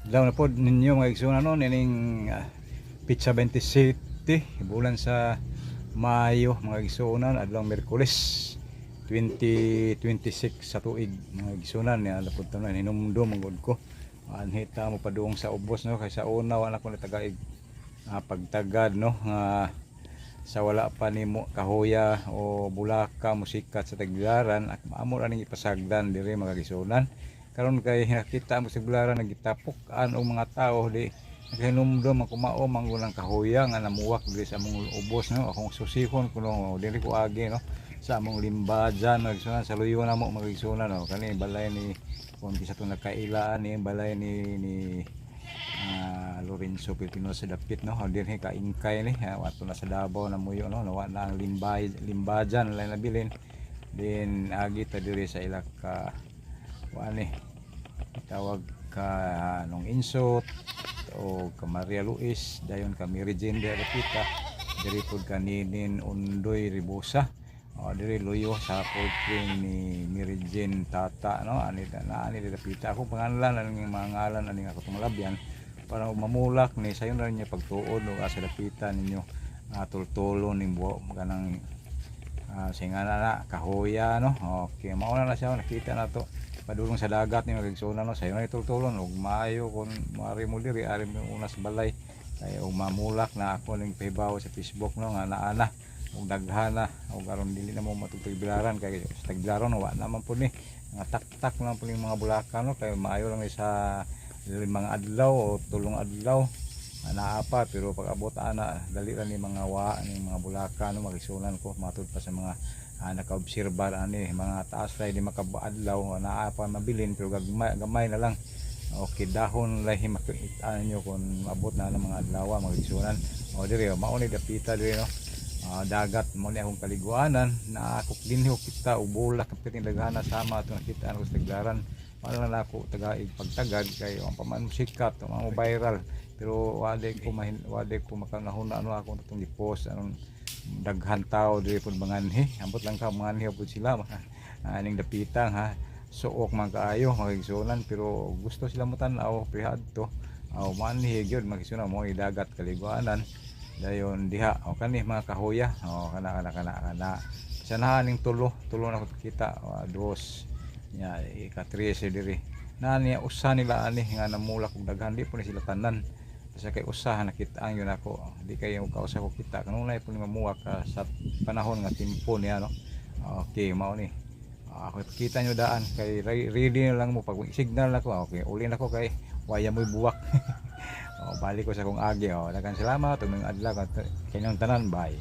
Adlaw na pod ninyo, mga igsoon, no, nining petsa 27 bulan sa Mayo, mga igsuonan, adlaw Miyerkules 2026 sa tuig, mga igsuonan. Ni ala pod tanan hinumdum man gud ko, anhi ta mo padung sa ubos, no, kay sa una wala ko natagaig pagtagad, no, nga sa wala pa nimo kahoya o bulaka musikat sa Tagbilaran at maamo ra ning ipasagdan diri, mga igsuonan. Karon kay nakita mo sa Tagbilaran nagitapok-an og mga tao, di nakahinumdum ang kumao manggulang kahoya nga namuwak diri sa among ubos, no. Akong susihon kuno diri ko agi, no, sa among limbajan, mga igsuonan, sa luyo namo, mga igsuonan, no. Kani balay ni kung kisa to nakailaan ni balay ni Lorenzo Pilipino sa dapit, no. Dinhi ka ingkay ni ato na sa Davao na muyo, no. Nawa na ang limbay limbajan lang nabilin din, agi ta diri sa ila ka kuan ni tawag ka nung insot o ka Maria Luis, dayon ka Mary Jane de Repita, diri pod kaninin Undoy Ribusa. O diri luyo sa poultry ni Mary Jane Tata, no. Ani na ani dapita ako pangalan ani mga ngalan ani ako tumalabyan para mamulak ni sayon ra niya pagtuod og asa dapita ninyo tultulon ning buo kanang singana na kahoya, no. Okay, mao na na siya. Nakita na to padulong sa dagat ni mga, no. Sayo na itultulon ug maayo kung maari mo diri, ari mo una sa balay kay ug mamulak na ako ning pahibaw sa Facebook, no, nga naa na ug daghana ug aron dili na mo matugtagbilaran kay sa tagbilaran wa naman po ni nga taktak lang po ning mga bulaka, no, kay maayo lang ni sa 5 adlaw o 3 adlaw naa pa, pero pag abot ana dali ra ni mga wa ni mga bulaka, no, magisunan ko. Matud pa sa mga nakaobserbar ani mga taas ra di makaadlaw, naa pa mabilin pero gamay, gamay na lang. Okay, dahon lahi makita ninyo kung abot na ng mga adlaw, mga igsunan. O diri oh, mao ni dapita diri, no. Dagat mo ni akong kaliguanan na ako dinhi kita og bulak kapit ni daghana sama ato nakita ko sa Tagbilaran. Wala na ako tagaig pagtagad kay ang paman sikat mo viral, pero wala ko mahin, wala ko makanahuna ano ako atong gi-post aron daghan tao diri pud manganhi. Ambot lang ka manganhi pud sila aning dapitang ha suok man kaayo, mga igsuonan, pero gusto sila mo tan-aw prihadto aw manhi gyud, mga igsuonan. Mo dagat kaliguanan dayon diha o kani mga kahoya o kana kana kana kana sanahan ning tulo tulo na ko kita o, dos nya ika tres diri na niya usa nila ani nga namulak og daghan. Di po ni sila tanan. Sa kay usa nakita ang yun ako di kayo kausa ko kita kanunay po ni mamuwak sa panahon nga timpo niya, no. Okay, mao ni ako kita nyo daan kay ready na lang mo pag signal na ko. Okay, uli na ko kay waya mo'y buwak. O, balik ko sa kong agi. O, daghang salamat ug adlaw kanyang tanan. Bye.